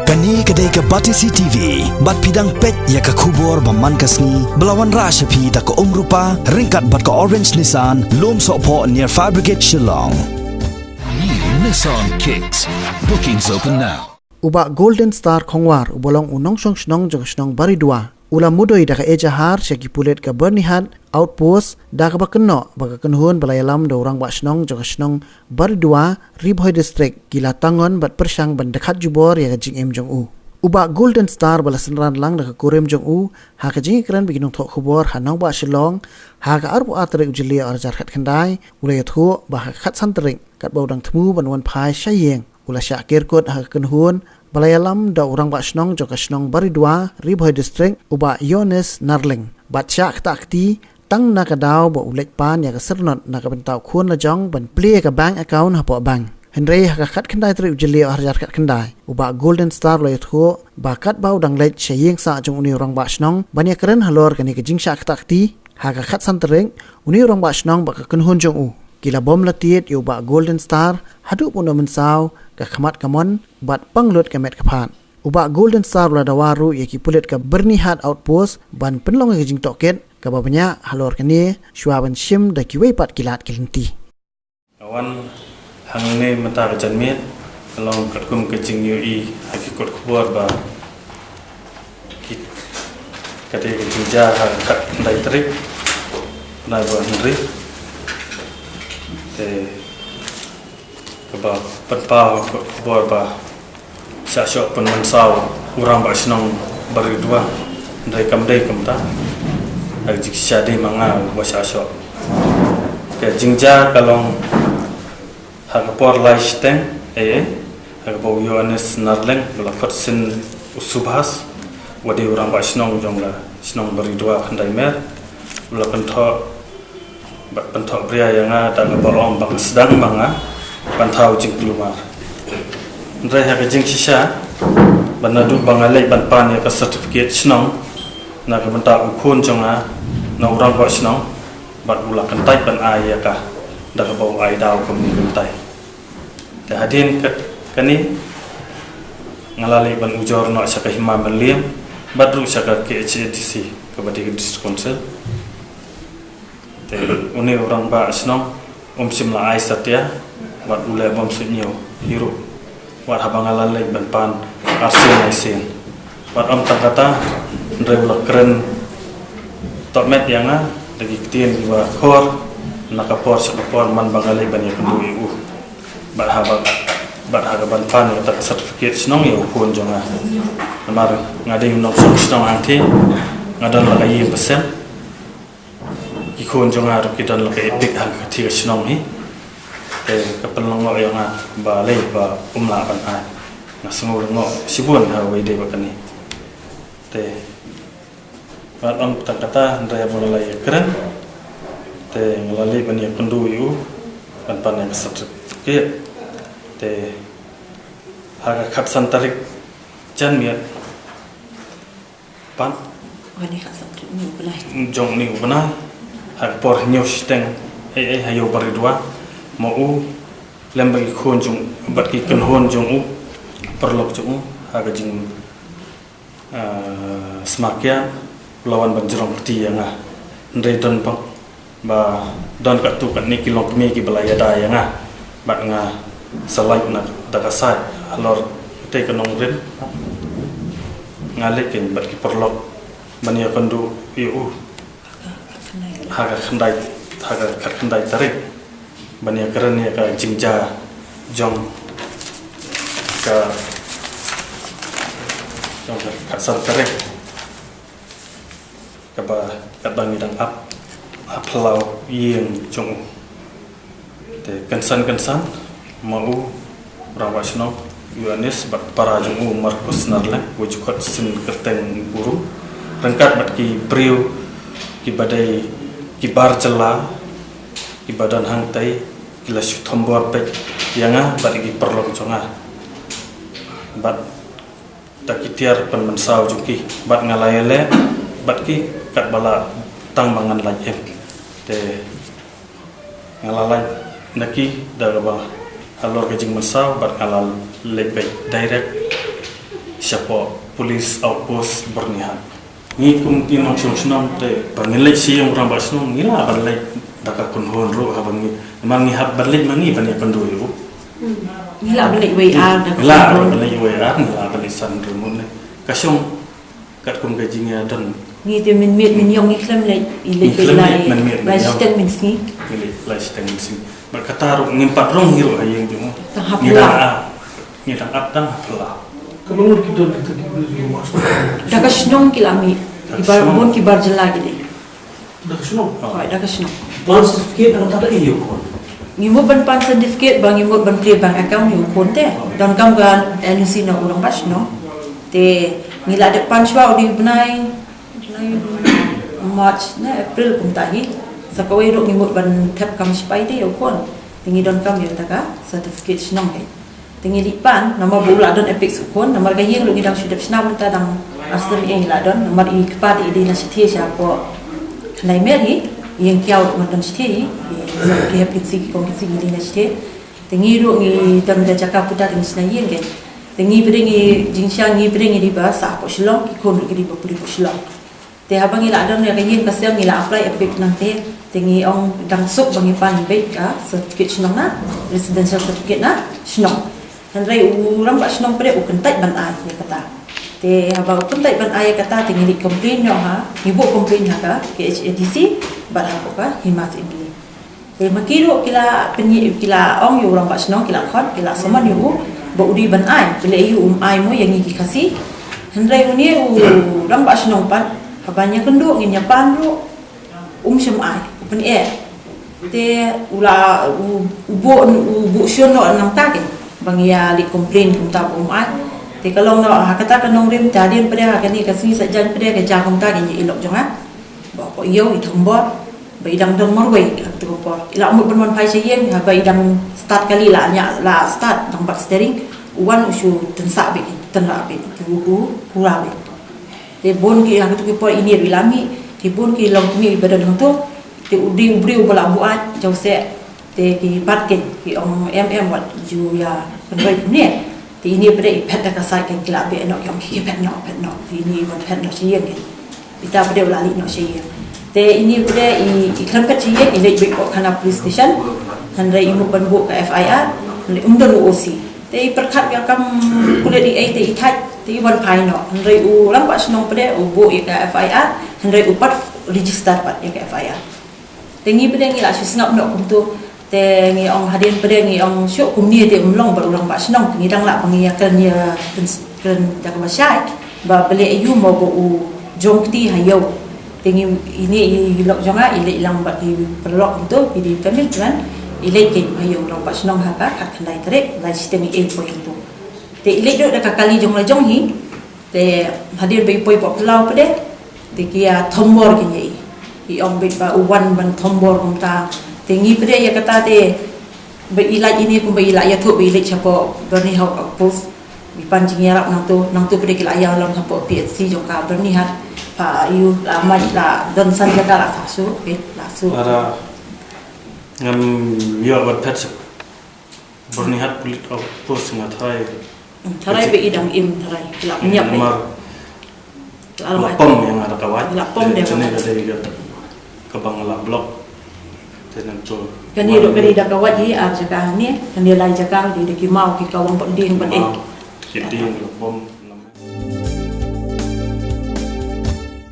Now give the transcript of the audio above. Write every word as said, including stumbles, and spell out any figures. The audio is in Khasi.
Kane ka dei ka Batesi T V, bad phi dang peit ïa ka khubor ba man ka sngi, ba la wanrah sha phi da ka Umrupa, ryngkat bad ka Orange Nissan, Lumsohphoh near Fire Brigade Shillong. New Nissan Kicks. Bookings open now. U Bah Golden Star Khongwar, uba long u nongshong shnong jong ka shnong Baridua, u la mudui da ka ejahar sha ki pulit ka Byrnihat Outpost, da kaba kynnoh ba ka kynhun ba la ïalam da u rangbah shnong jong ka shnong Baridua, Ri Bhoi District, ki la tangon bad pyrshang ban dkhat jubor ïa ka jingim jong u. U Bah Golden Star, ba la synran lang da ka kurim jong u ha ka jingïakren bad ki nongthoh khubor ha Nongbah Shillong ha ka arphew ar tarik u Jylliew arhajar khatkhyndai, u la ïathuh ba ha ka khatsan tarik, katba u dang thmu ban wan phai sha ïing, u la shah kyrkut ha ka kynhun ba la ïalam da u rangbah shnong jong ka shnong Baridua, Ri Bhoi District, u Bah Yonis Narling. Bad shah ktah kti tang na ka daw ba u leit pan ïa ka syrnod na ka bynta u khun lajong ban plie ïa ka bank account hapoh bank. Hynrei ha ka khatkhyndai tarik u Jylliew arhajar khatkhyndai, u Bah Golden Star u la ïathuh ba katba u dang leit sha ïing sah jong une u rangbah shnong ban ïakren halor kane ka jingshah ktah kti, ha ka khatsan tarik, une u rangbah shnong bad ka kynhun jong u ki la bom la tied ïa u Bah Golden Star haduh ba un ym mynsaw ka khmat ka mon bad pang lut ka met ka phad. U Bah Golden Star u la dawa ruh ïa ki pulit ka Byrnihat Outpost ban pynlong ïa ka jingtohkit kaba bniah halor kane, shuwa ban shim da kiwei pat ki lad ki lynti. Ka wan hangne mynta ka janmiet, ka long katkum ka jingïohi ha ki kot khubor ba ki, ka dei ka jingjia ha ka khatkhyndai tarik, bnai ba hynriew. Te kaba pynpaw ha kot khubor ba shah shoh pynmynsaw u rangbah shnong Baridua, hynrei kam dei kumta. Ha ka jingshisha dei ma nga uba shah shoh. Ka jingjia ka long ha ka por lai shiteng, eh, eh, ha kaba u Yohanes Narleng, ba la khot sien u Subhas, uba dei u rangbah shnong jong ka shnong Baridua Khyndai Mer, u la kynthoh bad pynthoh bria ïa nga da kaba ong ba nga sdang ma nga ban thaw jingkulmar. Hynrei ha ka jingshisha, ba naduh ba nga leit ban pan ïa ka certificate shnong na ka bynta u khun jong nga na u rangbah shnong, bad u la kyntait ban ai ïa ka da kaba u ai daw kumne kyntait. Te hadien kat kane, nga la leit ban ujor noh sha ka Hima Mylliem bad ruh sha ka K H A D C, kaba dei ka District Council. Te une u rangbah shnong um shym la ai satia, bad u leh bym suidñiew hi ruh. Wat haba nga la leit ban pan arsien laisien. Wat ym tang kata, hynrei u la kren tohmet ïa nga da ki ktien kiba khor, na ka por sha ka por man ba nga leit ban ïakynduh ïa u. Bad haba, bad ha kaban pan ïa kata ka certificate shnong ïa u khun jong nga. Namar nga dei u nongshong shnong hangtei, nga don la ka ïing ka sem. Ki khun jong nga ruh ki don la ka EPIC ha ka kti ka shnong hi. Te ka pynlyngngoh ïa nga balei ba um lah ban ai. Nga sngew lyngngoh shibun ha kaba ïadei bad kane. Te wat ym tang kata, hynrei haba nga la ïakren, te nga la leit ban ïakynduh ïa u ban pan ïa ka certificate. Te ha ka khatsan tarik janmiet, pat, wan ïa ka certificate une u bnai, jong une u bnai, ha ka por hynñiew shiteng, eh, eh, ha ïew Baridua, ma u lem bad ki khun jong, bad ki kynhun jong u, paralok jong u, ha ka jing, ah, sma kiad, u la wan ban jrong kti ïa nga. Hynrei don pang ba don katto katne ki longkmie kiba la ïada ïa nga, bad nga sa lait na da ka side halor katei ka nongrim. Nga leit kein bad ki paralok ban ïakynduh ïa u ha ka khyndai, ha ka khatkhyndai tarik ban ïakren ïa ka jingjia jong ka, jong ka khatsan tarik, kaba katba ngi dang ap ha phyllaw ïing jong u. Te kynsan kynsan ma u rangbah shnong Yohanes bad para jong u Markus Narleng, uba ju khot sien kyrteng Buru, ryngkat bad ki briew kiba dei ki bar jylla kiba don hangtei, ki la shu thombor peit ïa nga bad ïa ki paralok jong nga. Bad da ki tiar pynmynsaw jong ki, bad nga la ïaleh bad ki katba la tang ba ngan lait im. Te nga la lait na ki da kaba halor ka jingmynsaw, bad nga la leit beit direct Shapoh Police Outpost Byrnihat. Ngi kum ki nongshong shnong te ba ngi leit sha ïing u rangbah shnong ngi lah ban leit da ka kynhun ruh haba ngi, ma ngi hap ban leit ma ngi ban ïakynduh ïa u. Ngi lah ban leit wei ar da ka kynhun. Ngi lah ban leit wei ar, ngi lah ban leit san ruh mut ne. Ka shong katkum ka jingïadon. Ngi te mynmiet mynïong ngi khlem leit, i leit leit lai, lai shiteng mynsngi. Ngi leit lai shiteng mynsngi. Bad kata ruh ngim pat rung hi ruh ha ïing jong u. Tang ha pla. Ngi dang ap, ngi dang ap tang ha pla. Ka long ki don kita ki bri jong mas. Da ka shnong ki la mih. Ki bar bun ki bar jylla ki dei. Da ka shnong. Hoi, da ka shnong. Ban certificate nangta da ïa u khun. Ngi mut ban pan certificate ba ngi mut ban plie bank account ïa u khun te. Donkam ka N O C na u rangbah shnong. Te ngi la dep pan shuwa u dei u bnai March ne April kumta hi. Sa kawei ruh ngi mut ban thep kam sipai te ïa u khun. Te ngi donkam ïa kata ka certificate shnong te. Te ngi leit pan, namar ba u la don EPIC u khun, namar ka ïing ruh ngi dang shu dep shna mynta dang ar snem ïa ngi la don, namar i kpa te i dei na shatei shapoh Khyndai Mer hi, ïing kiaw ruh ngan don shatei hi, ki hep ki sih ki kong ki sih ngi dei na shatei. Te ngi ruh ngi don da jaka puta te ngi shna ïing kein. Te ngi pyrshang ngi jingshisha ngi pyrshang ngi dei ba sah hapoh Shillong, ki khun ruh ki dei ba pule hapoh Shillong. Te haba ngi la don ïa ka ïing ka sem ngi la apply EPIC nangta. Te ngi ong dang suk ba ngi pan beit ka certificate shnong na, residential certificate na shnong. Hynrei u rangbah shnong pat u kyntait ban ai ïa kata. Te haba u kyntait ban ai ïa kata te ngi leit complain noh ha, ngi buh complain ha ka K H A D C bad ha ka Hima Assembly. Te ma ki ruh ki la pynïaid, ki la ong ïa u rangbah shnong, ki la khot, ki la summon ïa u ba u dei ban ai, ki leh ïa u um ai mo ïa ngi ki Khasi. Hynrei une u rangbah shnong pat haba ngi ïakynduh ngin ïa pan ruh um shym ai, u pyneh. Te u la u, u buh, u buh shun noh nangta kein ba ngi ïa leit complain kumta ba um ai. Te ka long noh ha kata ka nongrim, te hadien pat de ha kane ka sngi Saitjaiñ pat de ka jia kumta kein ïa i lok jong nga. Ba ko ïoh i thombor. Ba i dang don marwei ha katu ka por. I la mut ban wan phai sha ïing, haba i dang start kali la ñiah la start dang bat steering. U wan u shu tynsah beit, tynrah beit, u u hura beit. Te bun ki ha katu ka por ine ruh i la mih, te bun ki longkmie ba don hangto. Te u dei u briew ba la buaid, jaw seh. Te ki pat kein ki ong em em wat ju ïa pynroi kumne. Te ine pat de i phet da ka sait kein ki la beh noh ki ong ki phet noh, phet noh. Te ine i wan phet noh sha ïing kein. Ita pat de u la leit noh sha ïing. Te ine pat de i, i khlem phet sha ïing i leit beit hapoh Khanna Police Station. Hynrei i mut ban buh ka F I R. Hynrei um don u O C. Te i pyrkhat ïa kam kulit i ei te i thait. Te i wan phai noh. Hynrei u rangbah shnong pat de u buh ïa ka F I R. Hynrei u pat register pat ïa ka F I R. Te ngi pat de ngi la shu sngap noh kumto. Te ngi ong hadien pat de ngi ong shuh kumne te um long bad u rangbah shnong. Te ngi dang lah ba ngi ïa kren ïa kren, kren da kaba shai ba balei aïu mo ba u jong kti ha ïew. Te ngi ine i lok jong nga i leit lang bad i paralok kumto, i dei family friend, i leit kein ha ïew u rangbah shnong ha ka khatkhyndai tarik, lai shiteng i ei poi kumto. Te i leit ruh da ka kali jong la jong hi. Te hadien ba i poi hapoh phyllaw pat de, te ki ïa thombor kein ïa i. I ong beit ba u wan ban thombor kumta. Te ngi pat de ïa kata te ba i lait ine kumba i la ïathuh ba i leit shapoh Byrnihat Outpost. I pan jingïarap nangto, nangto pat de ki la ïalam hapoh P H C jong ka Byrnihat. Pat ïa u la mait la don san jaka la sah shuh, eh, la shuh. Lada ngam ïoh ban phet sha Byrnihat Police Outpost nga tharai. Tharai ba i dang im tharai. La pynïap ba i. Namar la pom ïa nga da ka wait. La pom de ka wait. Kane ka dei ka, kaba nga la block. Te nangto. Kane ruh ka dei da ka wait hi ar jaka hangne. Kane lai jaka dei da ki maw ki kawang pat ding pat eh. Ki ding la pom.